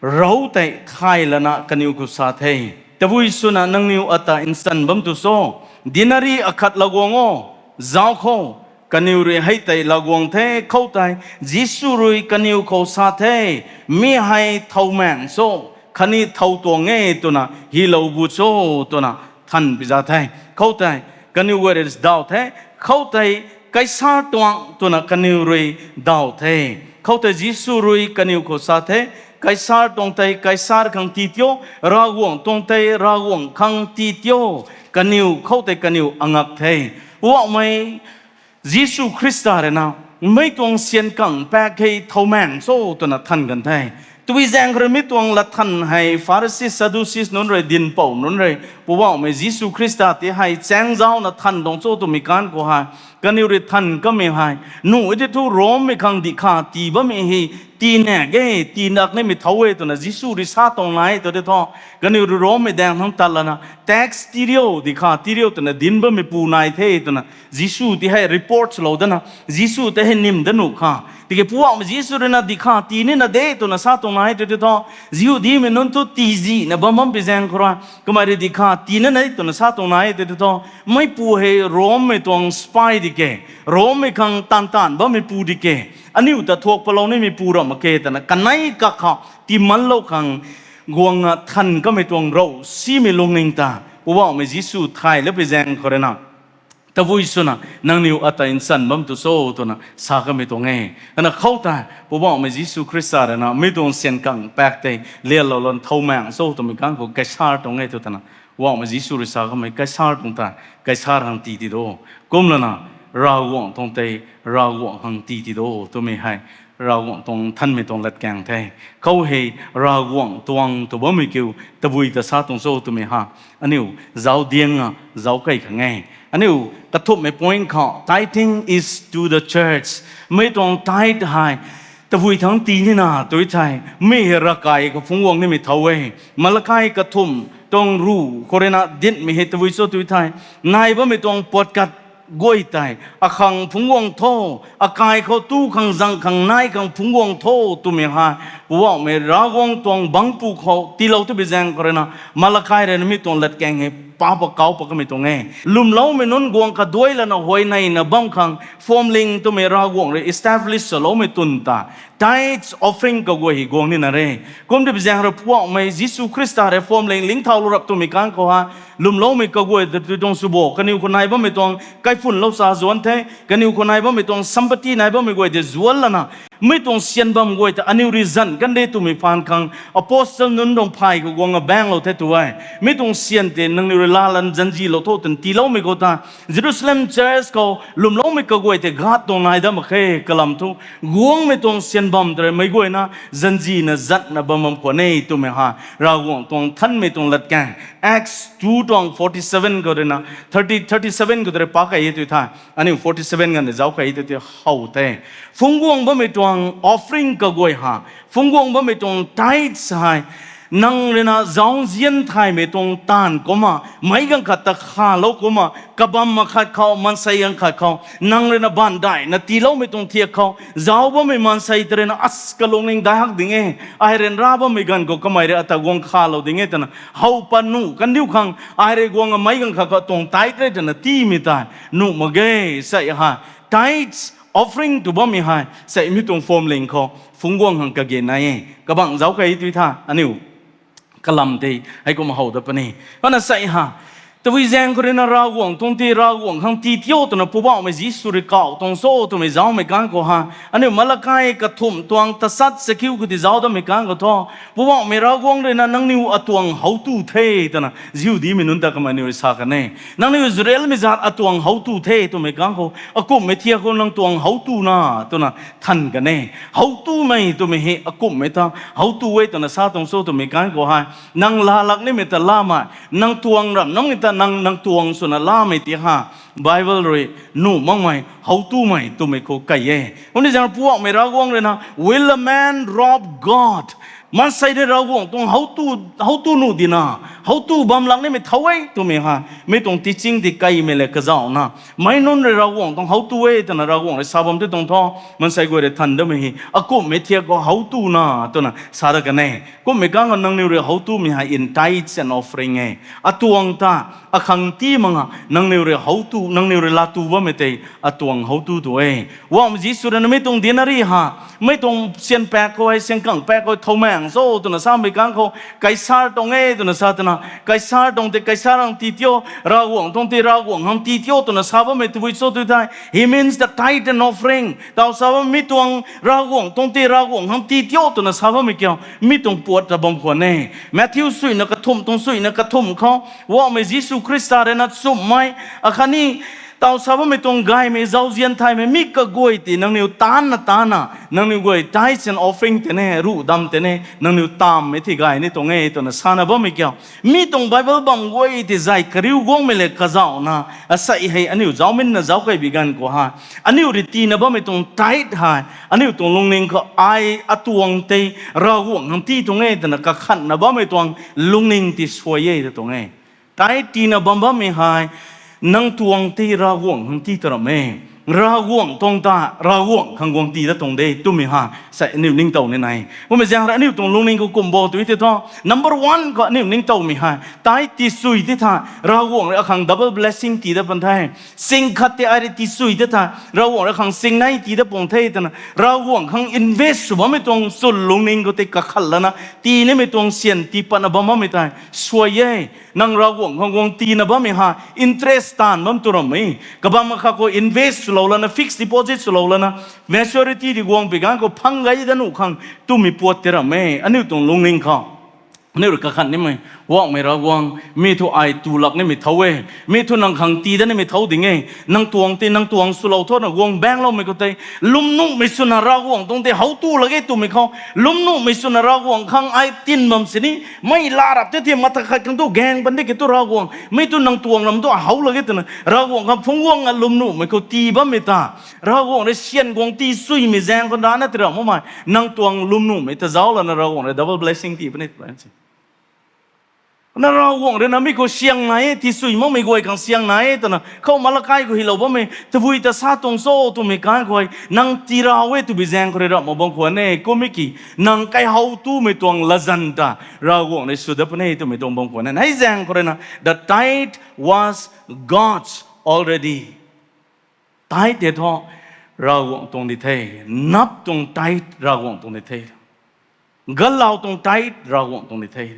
rou tei thay lana kaniw khou sa the. Tabui swna nangniw ata nchan bam tu cho? Denari akhat laguang o, zauc khou. Kaniw rui hei tei laguang the. Khoutei Jisu rui kaniw khou sa the, Mi hei thowmaengc cho, khatni thow tuang e twna hylou bu cho, twna than pi za the. Khoutei kaniw guay rui daw the. Khoutei Kaisar tuang twna kaniw rui daw the. Khoutei Jisu rui kaniw khou sa the, Kaisar tuang tei Kaisar khang tii tio, Ravguangc tuang tei Ravguangc khang tii tio. Kaniw khoutei kaniw angak the. Poubauhmei Jisu Khrista rui na, mei tuang syan kang pak hei thowmaengc cho twna than kan the. Tabui zaeng khou rui mi tuang latthan hei Pharisi, Sadducees nunc rui, dinhpouc nunc rui, Poubauhmei Jisu Khrista tei hei chaeng zaucna than tuang cho twmei kan khou hei, kaniw rui than kamei hei, nuh e tei thu Rommei khang dihkhav tii bammei hei, tii nak e, tii nak nimei thow e twna Jisu rui sa tuang nai tw tei thu, kaniw rui Rommei daeng thangc tat lana, tax tii rio, dihkhav tii rio twna dinc bammeipu nai the twna Jisu tei hei report swlou dana, Jisu tei hei nim dat nuh kha. Tiki Poubauhmei Jisu rui na dihkhav tii nina de twna sa tuang nai tw tei thu, Jihudimei nunc thu tiizihna bam bam pi zaeng khou rui, kamei rui dihkhav tii nina de twna sa tuang nai tw tei thu, meipu hei Rommei tuang spy di ke, Rommei khang taanv taanv bammeipu di ke, aniu ta thuak palou nimeipu ram mak ke twna kanei kak khou tiimanlou khang guangna than kamei tuang rou simei lungning ta Poubauhmei Jisu thay la pi zaeng khou rui na, tabui swna nangniw ata nchan bam tu cho twna sa kamei tuang e. Ana khou tei Poubauhmei Jisu Khrista rui na mi tuang syan kang pak tei lianlou lan thowmaengc cho twmei kan khou Kaisar tuang e tw twna Poubauhmei Jisu rui sa kamei Kaisar tuang ta Kaisar khang tii ti do. Kumlana Ravguangc tuang tei Ravguangc khang tii ti do twmei hei Ravguangc tuang nthanmei tuang latkaeng the. Khou hei Ravguangc tuang tw bammei kiu tabui ta sa tuang cho twmei ha, aniu zauc diang a zauc key khang e. Aniu kathumhmei point khou, tithing is to the church. Mei tuang tithe hei tabui thangc tii nina tw thei, mi hei ravkai khou phungc guang nimei thow e. Malakai kathumh tuang ruh khou rui na dinhmei hei tabui cho tw thei, nai bammei tuang puatkat guay tei akhang phungc guang tho, akai khou tu khang zang khang nai khang phungc guang tho twmei hei Poubauhmei Ravguangc tuang bangcpu khou tiilou tw pi zaeng khou rui na, Malakai rui na mi tuang latkaeng hei pa pa kau pat kamei tuang e. Lwmloumei nunc guang kaduai lana huayneyna bam khang phwamling twmei Ravguangc rui establish swloumei twn ta tithes offering kaguay hei guang nina re. Kum tw pi zaeng rui Poubauhmei Jisu Khrista rui phwamling lingthaulou rap twmei kan khou ha, lwmloumei kaguay ta tui tuang sw bo, kaniw khou nai bammei tuang kaiphunlou sa zuanc the, kaniw khou nai bammei tuang sampatti nai bammei guay tei zuanc lana, mi tuang syan bam guay ta aniu rui zanc kan de twmei phaan khang apostle nunc tuang phay khou guang a baenglou the tu e. Mi tuang syan tei nangniw rui laa lan zanzilou tho twna tiiloumei khou ta, Jerusalem church khou lwmloumei kaguay tei God tuang nai dat mak khe kalam thu, guangmei tuang syan bam ta rui meic guayna zanzina zatna bam bam khwan e twmei ha, Ravguangc tuang nthanmei tuang latkaeng Acts two tuang forty seven khou rui na, thirty, thirty seven khou rui pa key e tw the. Aniu forty seven ganv tei zauc key e tw tei how the. Phungc guang bammei tuang offering kaguay ha, phungc guang bammei tuang tithes hei, nang rui na zauzian thaymei tuang taanv kumna, meic ganv khat ta khalou kumna, kabam akhat khou, maansei ganv khat khou, nang rui na baanv daihna tiiloumei tuang thiak khou zauc bammei maansei ta rui na as kalungning dai hak ding e, ai ryanra bammei ganv khou kamei rui ata guang khalou ding e twna how pat nuh kandiu khang, ai rui guang a meic ganv khat khou tuang tithe rui twna tiimei tei nuh mak ge. Sei hei tithes offering tw bammei hei sei mi tuang phwamling khou phungc guang khang kage nai e. Kabangc zauc key tw tha aniu kalam tei heikumna how dat puni. Kumna sei ha, tabui zaeng khou rui na Ravguangc tuang tei Ravguangc khang tii tio twna Poubauhmei Jisu rui kauc tuang cho twmei zaucmei kan khou ha, aniu Malakai kathumh tuang tasat chakiu khou tei zauc datmei kan khou thu, Poubauhmei Ravguangc rui na nangniw atuang howtu the twna Jihudimei nunc ta kamei aniu rui sa kan e. Nangniw Israelmei zaat atuang howtu the twmei kan khou, akumhmei thiak khou nang tuang howtu na twna than kan e. Howtumei twmei hei akumhmei ta howtu e twna sa tuang cho twmei kan khou hei, nang laalak nimei ta lamei, nang tuang ramh nunc ta nang, nang tuang swna lamei ti ha, Bible rui nuh makmei howtumei twmei khou key e. Kumni zaeng Poubauhmei Ravguangc rui na, Will a man rob God? Maansei rui Ravguangc tuang how tu, how tu nuh dina, how tu bam lak nimei thow e twmei hei mi tuang teaching tei kaimei le kazauhna, meic nunc rui Ravguangc tuang how tu e twna Ravguangc rui sa bam tei tuang thu, maansei guay rui than damei hei akumhmei thiak khou how tuna twna sa dat kan e. Kummei kang khou nangniw rui how tumei hei in tithes and offering e. Atuang ta, akhang ti mak nga nangniw rui how tu, nangniw rui laa tu bammei tei atuang how tu tu e. Guangmei Jisu rui na mi tuang denari ha, mi tuang syan pak khou hei, syan kang pak khou thow maeng cho twna samei kang khou, Kaisar tuang e twna sa twna, Kaisar tuang tei Kaisar khang tii tio, Ravguangc tuang tei Ravguangc khang tii tio twna sa bammei tabui cho tu thei, he means the tithe and offering. Taw sa bam mi tuang Ravguangc tuang tei Ravguangc khang tii tio twna sa bammei kiu, mi tuang puat ta bam khwan e. Matthew suina kathumh tuang suina kathumh khou, Guangmei Jisu Khrista rui na chumhmei, akhatni taw sa bammei tuang gaymei zauzian thaymei mi kaguay tei nangniw taanna taanna, nangniw guay tithes and offering tei ne, ruh dam tei ne, nangniw tammei tei gay ni tuang e twna sana bammei kiu. Mi tuang Bible bam guay tei zay kariu guangmei le kazauhna, asei hei aniu zauminna zauc kei bi ganv khou ha, aniu rui tiina bammei tuang tithe hei aniu tuang lungning khou ai atuang tei Ravguangc khang tii tuang e twna kakhanna bammei tuang lungning tei suai e ta tuang e. Tithe tiina bam bammei hei nang tuang tei Ravguangc khang tii ta ram e. Ravguangc tuang ta Ravguangc khang guang tii dat tuang de twmei hei sei aniu ningtow ni nai. Kummei zaeng rui aniu tuang lungning khou kum bo tw tei thu, number one khou aniu ningtowmei hei tithe tisui tei tha, Ravguangc rui akhang double blessing tii dat pan the. Sing khat tei ai rui tisui tei tha, Ravguangc rui akhang singnei tii dat pung the twna Ravguangc khang invest sw bammei tuang chwn lungning khou tei kakhat lana, tii nimei tuang syan tii patna bam bammei tei suai e. Nang Ravguangc khang guang tiina bammei hei interest taanv bam tu ram e. Kabam akhat khou invest swlou lana, fixed deposit swlou lana, maturity tei guang pi ganv khou phang gay dat nuh khang twmei puat tei ram e. Aniu tuang lungning khou aniu rui kakhat nimei, Guangmei Ravguangc, mi thu ai tu lak nimei thow e, mi thu nang khang tii dat nimei thow ding e. Nang tuang tei nang tuang swlou thona guang baengcloumei khou tei, lwmnuhmei swna Ravguangc tuang tei how tu lak e twmei khou, lwmnuhmei swna Ravguangc khang ai tin bam sini, mei la rap tei ti mathakhat khang tu gaeng pan di ki tu Ravguangc, mi tu nang tuang ram tu how lak e twna Ravguangc khang phungc guangna lwmnuhmei khou tii bammei ta, Ravguangc rui syan guang tisuimei zaeng khou rana tei ram makmei, nang tuang lwmnuhmei ta zauc lana Ravguangc rui double blessing tii puni twna si. Na Ravguangc rui na mi khou syang nai e, tisui makmei guay khang syang nai e twna khou Malakai khou hylou bammei tabui ta sa tuang cho twmei kan khou, nang tii rau e twbi zaeng khou rui ram mak bam khwan e. Kummei ki, nang kaihow tumei tuang latzan ta Ravguangc rui sw dat puni twmei tuang bam khwan e. Hei zaeng khou rui na, the tithe was God's already. Tithe tei thu Ravguangc tuang di the, nap tuang tithe Ravguangc tuang di the, galau tuang tithe Ravguangc tuang di the,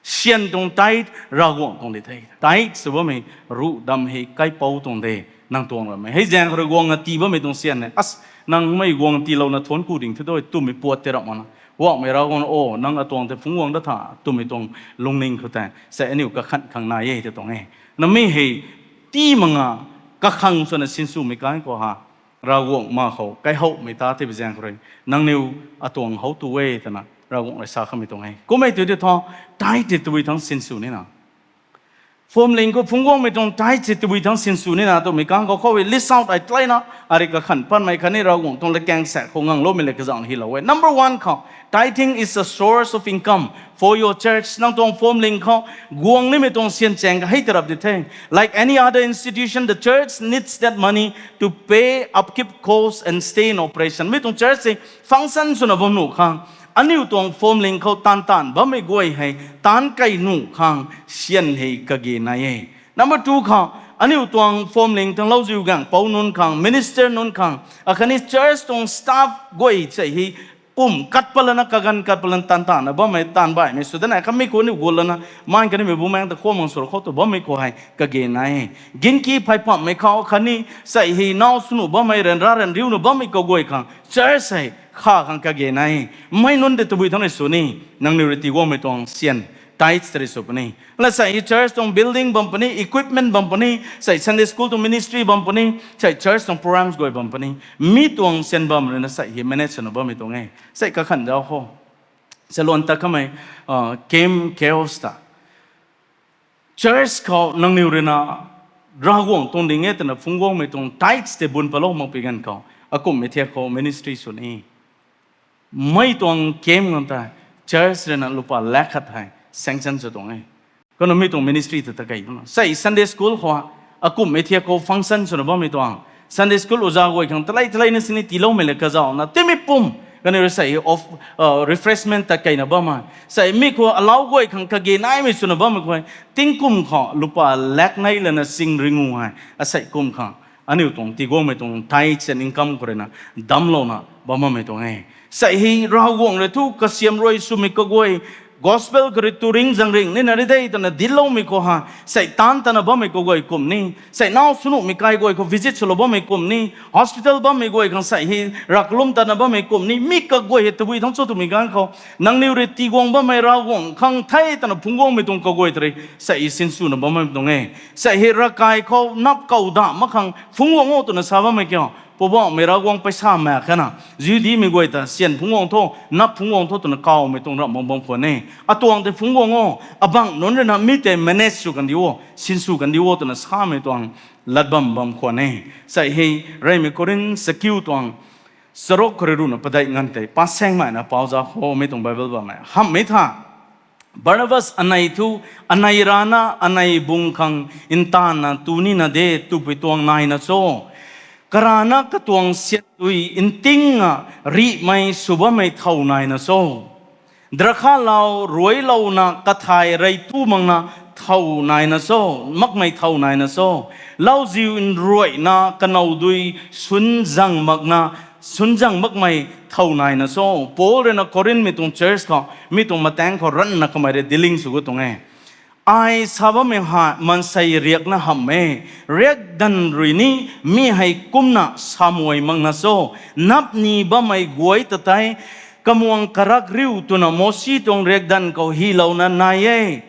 syan tuang tithe Ravguangc tuang di the. Tithe sw bammei ruh dam hei kaipouc tuang de, nang tuang rammei. Hei zaeng khou rui guangna tii bammei tuang syan e, as, nang mei guang tiilouna thuanc ku ding the tu twmei puat tei ram makna, Guangmei Ravguangc, o, nang atuang tei phungc guang dat tha twmei tuang lungning khou tei sei aniu kakhat khang nai e tei tuang e. Na mi hei tii mak nga kakhang swna sinswmei kan khou ha, Ravguangc ma khou kaihowmei ta tei bi zaeng khou rui, nangniw atuang how tu e twna Ravguangc rui sa kamei tuang e. Kummei tu tei thu, tithe tei tabui thangc sinsw nina, phwamling khou phungc guangmei tuang tithe tei tabui thangc sinsw nina twmei kan khou khou e list out ai tlayna, ari kakhan panmei khatni Ravguangc tuang latkaeng sa khou ngangloumei le kazauhna hylou e. Number one khou, tithing is a source of income for your church. Nang tuang phwamling khou guang nimei tuang syan chaeng kahei tei rap di the. Like any other institution, the church needs that money to pay upkeep costs and stay in operation. Mi tuang church tei function swna bam nuh khang, aniu tuang phwamling khou taanv taanv bammei guay hei taanc kei nuh khang syan hei kage nai e. Number two khou, aniu tuang phwamling tuang lauziu gaengpouc nunc khang, minister nunc khang, akhatni church tuang staff guay sei hei pum kat pat lana, kaganv kat pat lana taanv taanvna bammei, taanv baihmei sw dana kamei khou aniu gut lana, man kanimei bumaengc ta khou mang sw khou tu bammei khou hei kage nai e. Ginki phey pammei khou khatni sei hei naw sw nuh bammei, ryanra ryanriu nuh bammei kaguay khang church hei kha khang kage nai e. Mei nunc tei tabui thangc rui sw ni, nangniw rui tii guangmei tuang syan, tithes tei rui sw puni. La sei hei church tuang building bam puni, equipment bam puni, sei Sunday school tuang ministry bam puni, sei church tuang programs guay bam puni. Mi tuang syan bam rui na sei hei manage swna bammei tuang e. Sei kakhan zauc khou, saluan ta kamei, camp chaos ta church khou nangniw rui na Ravguangc tuang ding e twna phungc guangmei tuang tithes tei bun palou mak pi ganv khou, akumhmei thiak khou ministry sw ni. Mei tuang camp ngan tei Church rui na lupa lakh khat hei sanction sw tuang e. Kumna mi tuang ministry ta ta kei kumna sei Sunday school khou, akumhmei thiak khou function swna bammei tuang, Sunday school uza guay khang talei talei na sini tiiloumei le kazauhna timi pum kaniw rui sei of, uh, refreshment tat keina bammei sei mi khou alau guay khang kage naimei swna bammei khou tingkum khou lupa lakh nei lana sing ringu hei asei kum khang aniu tuang tiguangmei tuang tithes and income khou rui na damclouna bam bammei tuang e. Sei hei Ravguangc rui thu kasiam rui swmei kaguay, gospel khou rui tu ringc zang ringc nina ri de twna dincloumei khou ha, sei taanc tana bammei kaguay kum ni, sei nau swnuhmei kai guay khou visit swlou bammei kum ni, hospital bammei guay khang sei hei rav kalum tana bammei kum ni, mi kaguay hei tabui thangc cho twmei ganv khou, nangniw rui tiguang bammei Ravguangc khang the twna phungc guangmei tuang kaguay ta rui sei sinswna bammei tuang e. Sei hei ravkai khou nap kau da mak khang phungc guang o twna sa bammei kiu, Poubauhmei Ravguangc paisa mak khe na, Jihudimei guay ta syan phungc guang tho, nap phungc guang tho twna kawmei tuang ramh bam bam khwan e. Atuang tei phungc guang o, abangc nunc rui na mi tei manage sw kandi o, sinsw kandi o twna samei tuang lat bam bam khwan e. Sei hei Reymei Korinth sakiu tuang charuk khou rui ruhna padeih nganv tei pasaengmeina pau za khou mi tuang Bible bammei hamhmei tha, Barnabas anei thu, anei rana anei bung khang ntaanvna tu nina de twpui tuang naina cho? Karana katuang siatdui ntingna rihmei sw bammei thow naina cho? Drakhalau ruailouna kathay rei tu makna thow naina cho, makmei thow naina cho? Lauziu nruaina kanow dui sunzang makna, sunzang makmei thow naina cho? Paul rui na Korinthmei tuang church khou, mi tuang mataeng khou ranna kamei rui dealing sw gut tuang e. Ai sa bammei hei maansei riakna hamh e, riakdanv rui ni mi hei kumna samuai makna cho? Napni bammei guay ta tei kamuang karak riu twna Mosi tuang riakdanv khou hylouna nai e.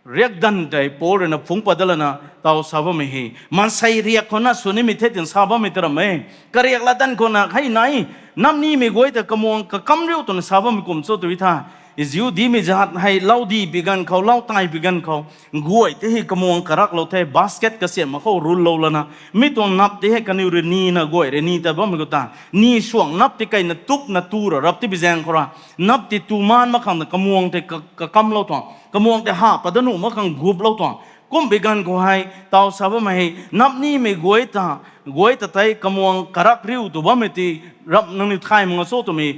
Riakdanv tei Paul rui na phungc pat dat lana taw sa bammei hei maansei riak khou na sw nimei the twna sa bammei ta ram e. Kariak latdanv khou na hei nai, napnimei guay ta kamuang kakam riu twna sa bammei kum cho tw tha. Jihudimei zat hei laudi pi ganv khou, lau tai pi ganv khou, guay tei hei kamuang karaklou the, basket kasiamh mak khou rullou lana, mi tuang nap tei hei kaniw rui nina guay rui ni ta bammei khou ta, ni suang nap tei keina tukna tu ra rap tei pi zaeng khou ra, nap tei tu maan mak khang ta kamuang tei ka- kakamlou tuang, kamuang tei ha pat dat nuh mak khang guplou tuang. Kum pi ganv khou hei taw sa bammei hei napnimei guay ta, guay ta tei kamuang karak riu tw bammei tei ramh nangniw thay mak nga cho twmei,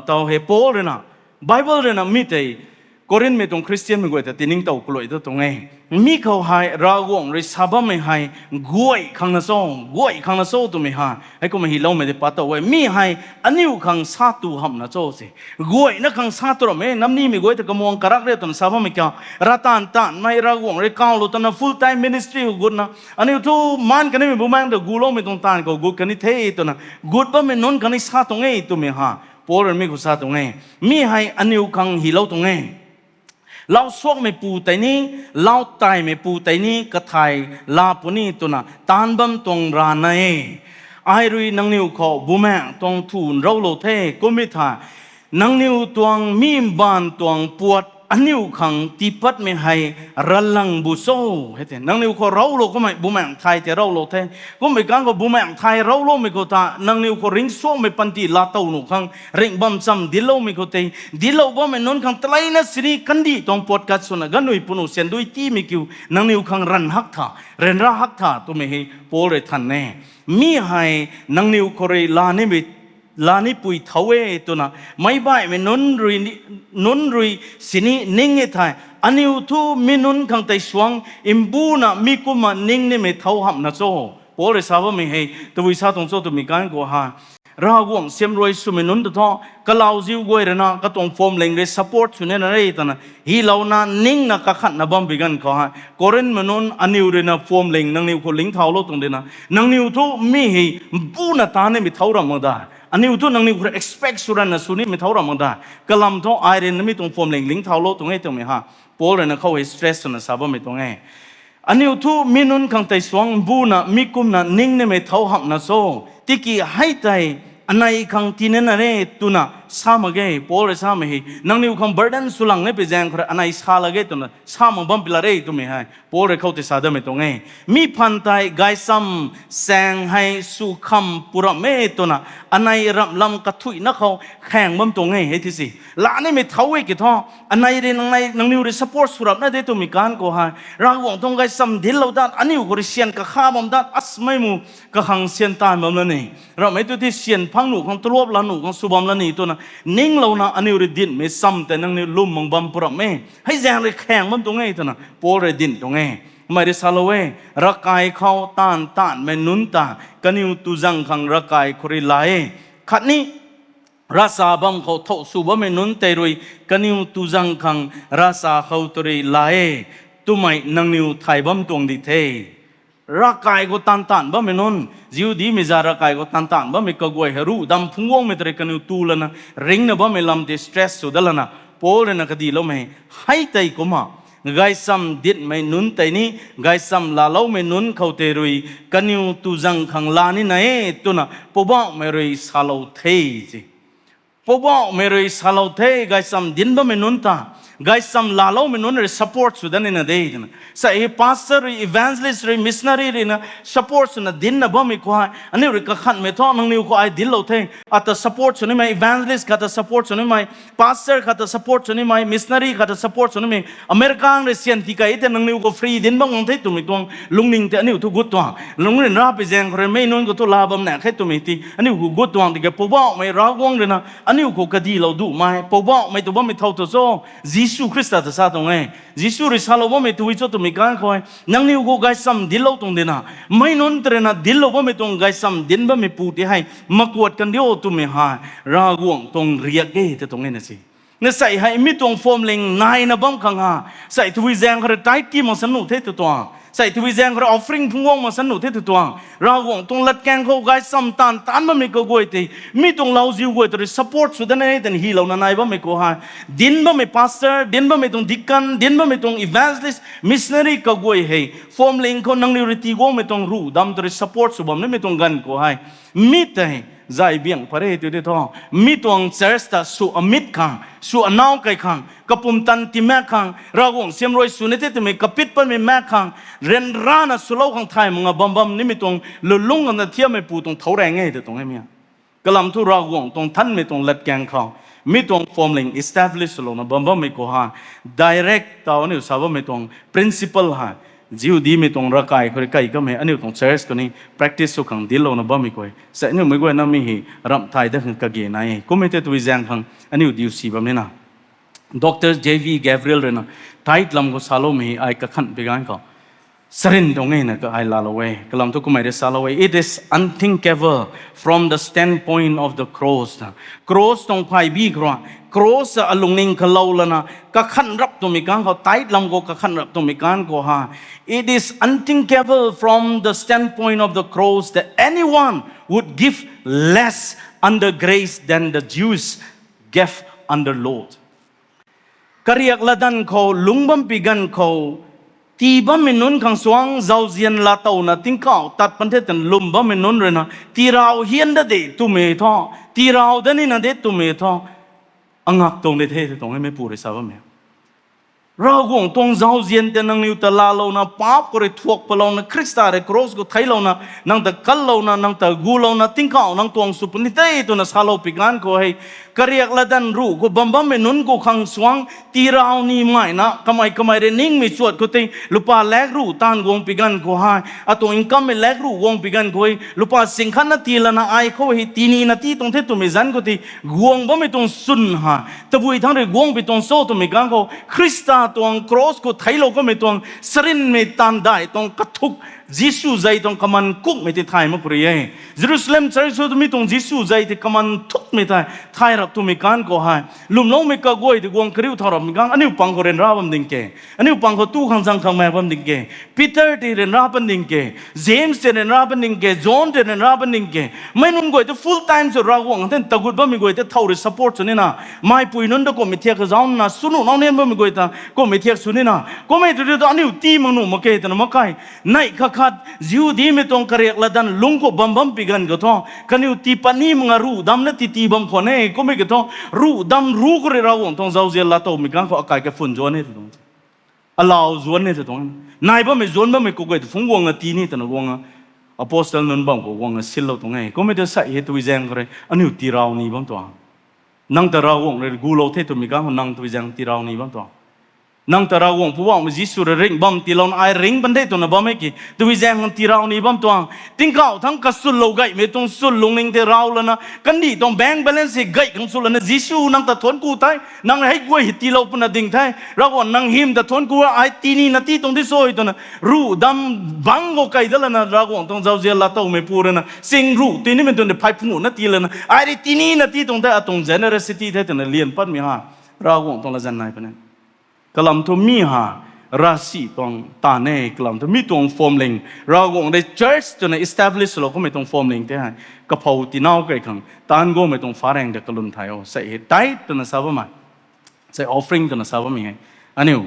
taw hei Paul rui na, Bible rui na mi tei Korinthmei tuang Khristianmei guay ta tiningtow kaluai dat tuang e. Mi khou hei Ravguangc rui sa bammei hei guay khang na cho, guay khang na cho twmei hei, heikumna hyloumei tei pat tow e. Mi hei aniu khang sa tu hamhna cho se. Guayna khang sa tu ram e, napnimei guay ta kamuang karak riu twna sa bammei kiu, rav taanv taanvmei Ravguangc rui kawlou twna full time ministry khou gutna, aniu thu maan kanimei bumaengc ta guloumei tuang taanv khou gut kani the twna, gut bammei nunc khang ni sa tuang e twmei hei Paul rui mi khou sa tuang e. Mi hei aniu khang hylou tuang e. Lau suakmeipu tei ni, lau taimeipu tei ni kathay laa puni twna taanc bam tuang rana e. Ai rui nangniw khou bumaengc tuang thu nraulou the, kummei tha, nangniw tuang mi mbaanv tuang puat aniu khang tiipatmei hei ralang bu cho? Hei tei nangniw khou raulou kummei bumaengc thay tei raulou the. Kummei kang khou bumaengc thay rauloumei khou ta nangniw khou ringcsuangmei panty laatow nuh khang ringh bam cham dincloumei khou tei, dinclou bammei nunc khang taleina sini kandih tuang puat kat swna ganvnui punu syan dui tiimei kiu nangniw khang ranv hak tha, ryanra hak tha twmei hei Paul rui than e. Mi hei nangniw khou rui laa ni, laa nipui thow e twna meic baihmei nunc rui, nunc rui sini ning e thei, aniu thu mi nunc khang tei suang mbuna mi kumna ning nimei thow hamhna cho? Paul rui sa bammei hei tabui sa tuang cho twmei ganv khou hei, Ravguangc siamruai swmei nunc ta thu, kalauziu guay rui na katuang phuamling rui support sw nina re twna hylouna ningna kakhatna bam pi ganv khou hei, Korinthmei nunc aniw rui na phuamling nangniw khou lingcthaulou tuang dina, nangniw thu mi hei mbuna ta nimei thow ram mak da, aniu thu nangniw khou expect sw ranna sw nimei thow ram mak da, kalam thu ai rui na mi tuang phuamling lingcthaulou tuang e twmei hei Paul rui na khou hei stress swna sa bammei tuang e. Aniu thu mi nunc khang tei suang mbuna mi kumna ning nimei thow hamhna cho? Tiki hei tei anei khang tii nina re twna Sa mak ge, Paul rui samei hei, nangniw khang burden sw lang ni pi zaeng khou rui anei sa la ge twna sa mak bam pi la re twmei hei Paul rui khou tei sa damei tuang e. Mi phaan tei gaysam saeng hei sw kham pu ramh e twna anei ramh lam kathuina khou khaeng bam tuang e hei ti si. Lanimei thau e ki thu, anei rui nang, nangniw rui support sw rap na de twmei kan khou hei, Ravguangc tuang gaysam dinclou dat, aniu khou rui syan kakha bam dat, asmei mu kakhang syan taanv bam la ni. Ramhmei tu ti syan phang nuh khang, taluap la nuh khang sw bam la ni twna ninglouna aniu rui dinhmei sam tei nangniw lwm mak bam pu ramh e. Hei zaeng rui khaeng bam tuang e twna Paul rui dinc tuang e. Mei rui salou e, ravkai khou taanv taanhmei nunc ta kaniw tu zang khang ravkai khou rui la e. Khatni ravsa bam khou thow sw bammei nunc tei rui kaniw tu zang khang ravsa khou tu rui la e twmei nangniw thay bam tuang di the. Ravkai khou taanv taanh bammei nunc, Jihudimei za ravkai khou taanv taanh bammei kaguay hei ruh dam phungc guangmei tei rui kaniw tu lana ringcna bammei lam tei stress sw dat lana Paul rui na kadiloumei hei tei kumna, gaysam dinhmei nunc tei ni gaysam laaloumei nunc khou tei rui kaniw tu zang khang la nina e twna Poubauhmei rui salou the, si. Poubauhmei rui salou the, gaysam dinc bammei nunc ta, gaysam laaloumei nunc rui support sw dat nina de twna. Sa hei pastor rui, evangelist rui, missionary rui na support swna dincna bammei khou hei aniu rui kakhanhmei thu nangniw khou ai dinclou the. Ata support sw nimei evangelist khat ta support sw nimei, pastor khat ta support sw nimei, missionary khat ta support sw nimei, America rui syan tikei tei nangniw khou free dinc bam guang the twmei tuang lungning tei aniu thu gut tuang. Lungc ryanra pi zaeng khou rui mei nunc khou thu la bam na khe twmei tei aniu khou gut tuang tiki Poubauhmei Ravguangc rui na aniu khou kadilou duhmei, Poubauhmei tu bammei thow tu cho, Jisu Khrista ta sa tuang e. Jisu rui salou bammei tu cho twmei kan khou hei, nangniw khou gaysam dinclou tuang dina, mei nunc tei rui na dinclou bammei tuang gaysam dinc bammei pu tei hei makuat kan diu twmei hei Ravguangc tuang riak e tei tuang e na si. Na sa hei mi tuang phuamling naina bam khang ha, sa tabui zaeng khou rui tithe ti mak san nuh the tu tuang, sa tabui zaeng khou rui offering phungc guang mak san nuh the tu tuang, Ravguangc tuang latkaeng khou gaysam taanv taanc bammei kaguay tei, mi tuang lauziu guay tei rui support sw dat nina e twna hylouna nai bammei khou hei, dinc bammei pastor, dinc bammei tuang deacon, dinc bammei tuang evangelist, missionary kaguay hei phuamling khou nangniw rui tii guangmei tuang ruh dam tei rui support sw bam nimei tuang ganv khou hei, mi tei zay biang pat re tu di thu, mi tuang church ta sw amit khang, sw anau kai khang, kapumtan tiimaek khang, Ravguangc siam rui sw ni the twmei kapit patmei maek khang, ryanrana swlou khang thay mak nga bam bam nimei tuang lulungc kana thiammei pu tuang thou raeng e tei tuang e mi. Kalam thu Ravguangc tuang nthanmei tuang latkaeng khou mi tuang phuamling establish swlouna bam bammei khou hei, direct taw aniu sa bammei tuang principle hei, Jihudimei tuang ravkai khou rui kai kamei aniu tuang church khou ni practice sw khang dinclouna bammei khou hei, sa aniu mei guayna mi hei ramh thay dat khang kage nai e. Kummei tei tabui zaeng khang aniu diu si bam nina, Doctor J V Gabriel rui na tithe lam khou saloumei hei ai kakhan pi ganv khou sarin tuang e na ka ai laalou e. Kalam thu kummei rui salou e, it is unthinkable from the standpoint of the cross. Cross tuang phay bi khou rui, cross a alungning khalou lana kakhan rap twmei kan khou, tithe lam khou kakhan rap twmei kan khou ha, it is unthinkable from the standpoint of the cross that anyone would give less under grace than the Jews gave under law. Kariak latdanv khou lungc bam pi ganv khou, tii bammei nunc khang suang zauzian laatowna tingkauh tat pan the twna lwm bammei nunc rui na, tiirau hian dat de twmei thu, tiirau dat nina de twmei thu, angak tuang de the tei tuang e meipu rui sa bammei. Ravguangc tuang zauzian tei nangniw ta laalouna, paap khou rui thuak palouna, Khrista rui cross khou theiclouna, nang ta kanlouna, nang ta gulouna, tingkauh nang tuang sw puni tei twna salou pi ganv khou hei, kariak latdanv ruh khou bam bammei nunc khou khang suang tiirau ni maina, kamei kamei rui ningmei chuat khou tei lupa lak ruh taanv guang pi ganv khou hei, atuang income mei lak ruh guang pi ganv khou hei, lupa sing khatna tii lana ai khou hei tinina tii tuang the twmei zanc khou tei guang bammei tuang swn hei tabui thangc rui guang pi tuang cho twmei ganv khou, Khrista tuang cross khou theihlou kamei tuang sarinmei taanv dai tuang kathuk, Jisu zei tuang kaman kukmei tei thay mak puni e. Jerusalem church khou tu mi tuang Jisu zei tei kaman thukmei tei thay rap twmei ganv khou hei, lwmloumei kaguay tei guang kariu thau rapmei ganv, aniu pang khou ryanra bam ding ke, aniu pang khou tu khang zang khang maek bam ding ke, Peter tei ryanra pan ding ke, James tei ryanra pan ding ke, John tei ryanra pan ding ke. Mei nunc guay ta full time sw Ravguangc khang the tagut bammei guay ta thow rui support sw nina, meipui nunc ta kummei thiak kazauc nina, swnuh nau nian bammei guay ta kummei thiak sw nina, kummei tu tu aniu tii mak nuh mak ke twna mak khe. Neih khat khat Jihudimei tuang kariak latdanv lungc khou bam bam pi ganv khou thu, kaniw tii pat ni mak nga ruh damna tii tii bam khwan e, kummei kathu, ruh dam ruh khou rui Ravguangc tuang zauzian laatowmei ganv khou akai kaphun zuan e tw tuang. Alau zuan e tw tuang. Nai bammei zuan bammei kaguay ta phungc guang a tii ni twna guang a, apostle nunc bam khou guang a sinlou tuang e. Kummei ta sei hei tabui zaeng khou rui aniu tiirau ni bam tuang. Nang ta Ravguangc rui gulou the twmei ganv khou nang tabui zaeng tiirau ni bam tuang. Nang ta Ravguangc Poubauhmei Jisu rui ringh bam tiilouna ai ringh pan the twna bam e ki, tabui zaeng khang tiirau ni bam tuang. Tingkauh thangc kasunlou gaymei tuang sun lungning tei rau lana, kandih tuang bank balance hei gay khang sw lana, Jisu nang ta thuanc ku the, nang hei guay hei tiilou puna ding the, Ravguangc nang hym ta thuanc ku ai tii nina tii tuang di sw twna, ruh dam bangc khou kai dat lana, Ravguangc tuang zauzian laatowmei pu rui na sing ruh tii nimei tuang de phay phungc na tii lana, ai rui tii nina tii tuang the, atuang generosity the twna lian patmei ha, Ravguangc tuang latzan nai puni. Kalam thu mi ha, ravsic tuang taanv e, kalam thu mi tuang phwamling, Ravguangc rui church twna establish lou kummei tuang phwamling tei hei, kaphou tinau kai khang taanv guangmei tuang phareng ta kalum thay o, sei hei tithe twna sa bammei, sei offering twna sa bammei hei, aniu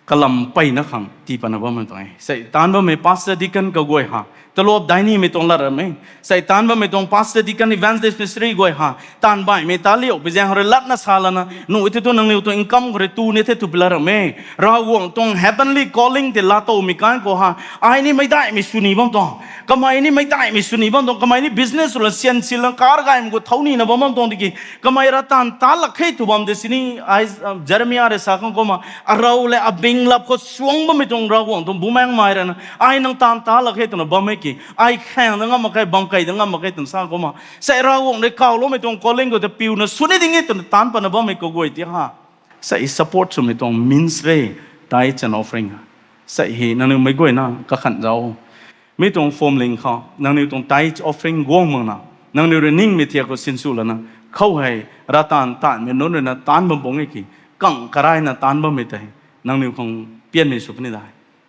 kalam peyna khang tii patna bammei tuang e. Sei taanv bammei pastor deacon kaguay ha, taluap dai nimei tuang lat ram e. Sei taanv bammei tuang pastor deacon evangelist ministry guay ha, taanv baihmei ta liu pui zaeng khou rui latna sa lana, nuh e the thu nangniw tuang income khou rui tu ni the tw pi lat ram e. Ravguangc tuang heavenly calling tei laatowmei kan khou ha, ai ni meicdaihmei sw ni bam tuang. Kamei ni meicdaihmei sw ni bam tuang. Kamei ni business sw la sian si la kar gaymei khou thau nina bam bam tuang tiki, kamei ra taanv ta lak khe tw bam de sini, ai, Jeremia rui sa khang kumna, arau le abing lap khou suang bammei tuang Ravguangc tuang bumaengmei rui na, ai nang taanv ta lak khe twna bam e ki, ai khaeng da ngam mak khe, bam key da ngam mak khe twna sa kumna, sei Ravguangc rui kawloumei tuang calling khou ta piuna sw ni ding e twna taanv patna bammei kaguay ti ha, sei support swmei tuang means re, tithe and offering. Sei hei nangniw meic guayna kakhanh zauc, mi tuang phwamling khou nangniw tuang tithe offering guang makna, nangniw rui ningmei thiak khou sinsw lana, khou hei, ra taanv taanvmei nunc rui na taanv bam bang e ki, kang karayna taanv bammei tei, nangniw khang pianmei sw puni de.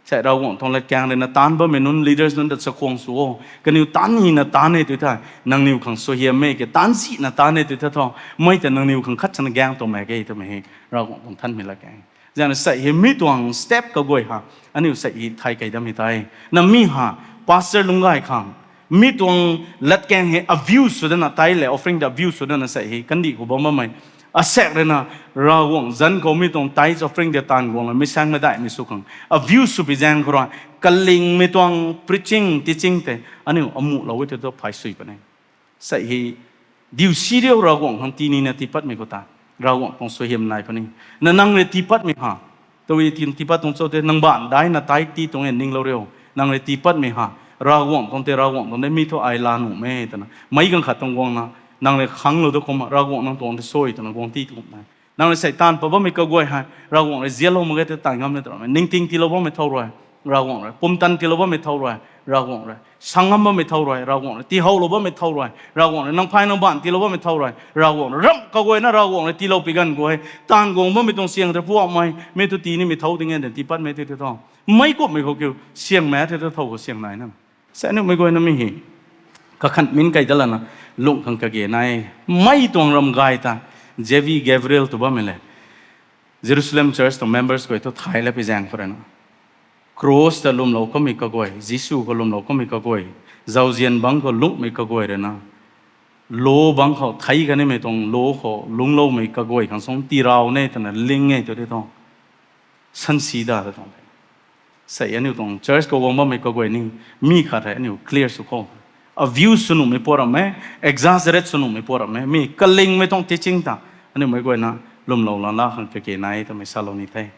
Sei Ravguangc tuang latkaeng rui na taanv bammei nunc, leaders nunc ta chakhwang sw o. Kaniw taanv nina taanv e tw the, nangniw khang suaihiam e ki, taanv zihna taanv e tw the thu, mei ta nangniw khang khat chana gaeng tuang mak ge twmei hei Ravguangc tuang thanmei latkaeng. Zana sei hei mi tuang step kaguay ha, aniu sei hei thay key dammei tei, na mi ha, pastor lungc gay khang, mi tuang latkaeng hei abuse sw dana, tithe le offering ta abuse sw dana sei hei kandih khou bam bammei, asaekc rui na, Ravguangc zanc khou mi tuang tithe offering tei taanv guang la mi saeng meicdaihmei sw khang abuse sw pi zaeng khou rui, kalingmei tuang preaching, teaching tei aniu amuhlou e tw thu phay sui puni. Sei hei, diu si riu Ravguangc khang tii nina tii patmei khou ta, Ravguangc tuang suaihiam nai puni. Na nang rui tii patmei ha, tawi tii, tii pat tuang cho tei nang baanc daina tithe tii tuang e ninglou riu. Nang rui tii patmei ha, Ravguangc tuang tei Ravguangc tuang de, mi thu ai laa nuhmei twna meic ganv khat tuang guangna, nang rui khanglou da kumna Ravguangc nang tuang tei sui twna guang tii tuang e. Nang rui sei taanv pat bammei kaguay hei Ravguangc rui zianlou mak ge tei taanv ngam ni tw rammei, ningting tiilou bammei thow rui, Ravguangc rui, pumtan tiilou bammei thow rui, Ravguangc rui, sang ngam bammei thow rui, Ravguangc rui, tiihowlou bammei thow rui, Ravguangc rui, nang phay nang baanc tiilou bammei thow rui, Ravguangc rui, ramh kaguayna Ravguangc rui tiilou pi ganv khou hei, taanv guang bammei tuang siang tei puakmei, mi thu tii nimei thow ding e twna tii patmei tei tei tho, meic kumhmei khou kiu siang mak tei tei thow khou siang nai na. Sei aniu meic guayna mi hei, kakhanh min key dat lana, lungh khang kage nai. Mei tuang ram gay ta, J V Gabriel tw bammei le, Jerusalem Church tuang members guay thu thay la pi zaeng khou rui na, cross ta lwmlou kamei kaguay, Jisu khou lwmlou kamei kaguay, zauzian bangc khou lungcmei kaguay rui na, law bangc khou thei kanimei tuang law khou lungcloumei kaguay khang sung tiirau ne twna ling e tw tei tho. Sansi da ta tuang the. Sei aniu tuang church khou guang bammei kaguay ni, mi khat hei aniu clear sw khou, abuse sw nuhmei puat ram e, exaggerate sw nuhmei puat ram e, mi kalingmei tuang teaching ta, aniu meic guayna lwmlou lana la khang kage nai twmei salou ni the.